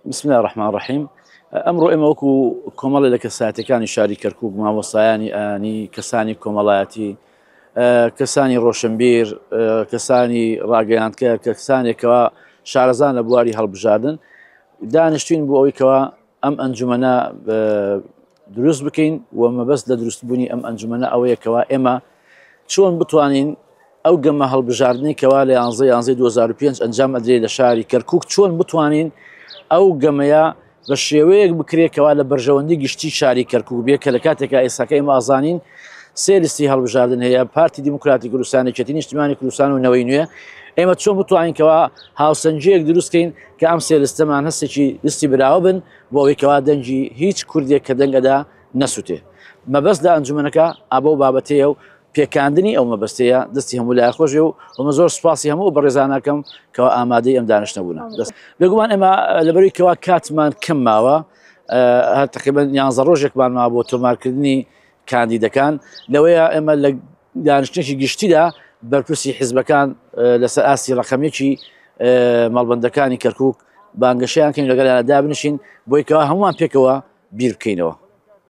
بسم الله الرحمن الرحیم ئەمڕۆ ئێمە وەکو کۆمەڵی لە کەسایەتەکانی شاری کەرکک، مامۆستایانی ئانی، کەسانی کۆمەڵایەتی، کەسانی ڕۆشنبیر، کەسانی ڕاگەیاندکە، کەسانێکەوە شارەزان لە بواری هەڵبژاردن، دانیشتوین بۆ ئەوەی کەوا ئەم ئەنجومەنە دروست بکەین و مەبەست لە دروستبوونی ئەم ئەنجومەنە ئەوەیە کەوا ئێمە چۆن بتوانین ئەو گەمە هەڵبژاردنەی کەوا لە 11 11 2005 ئەنجام ئەدرێ لە شاری کەرکک، چۆن بتوانین ئەو گەمەیە بە شێوەیەک بکرێت کەوا لە بەرژەوەندی گشتی شاری کەرکک بێ، کە لە کاتێکا ئێستاکە ئێمە ئازانین سێ لیستی هەڵبژاردن هەیە، پارتی دیموکراتی کوردستان، یەکێتی نیشتیمانی کوردستان و نەوەی نوێ. ئێمە چۆن بتوانین کەوا هاوسەنگییەک دروستکەین کە ئەم سێ لیستەمان هەستێکی لیستی براوە بن، بۆ ئەوەی کەوا دەنگی هیچ کوردێک کە دەنگ ئەدا نەسووتێ. مەبەست لە ئەنجومەنەکە ئابە و بابەتەیە و پێکاندنی ئەو مەبەستەیە. دەستی هەموو لای خۆشێ و ئەمە زۆر سوپاسی هەموو بەڕێزانەکەم کەوا ئامادەی ئەم دانیشتنە بوونە. دەست بێگومان ئێمە لەبەروی کەوا کاتمان کەم ماوە، هەر تقریبا 11 ڕۆژێکمان ما بۆ تۆمارکردنی کاندیدەکان، لەوەیە ئێمە لە دانیشتنێکی گشتیدا بەرپرسی حیزبەکان لەسەر ئاستی ڕقەمێکی مەڵبندەکانی کەرکک بانگەشیان کەین، لەگەڵیان دابنیشین بۆی کەوا هەمووان پێکەوە بیر بکەینەوە.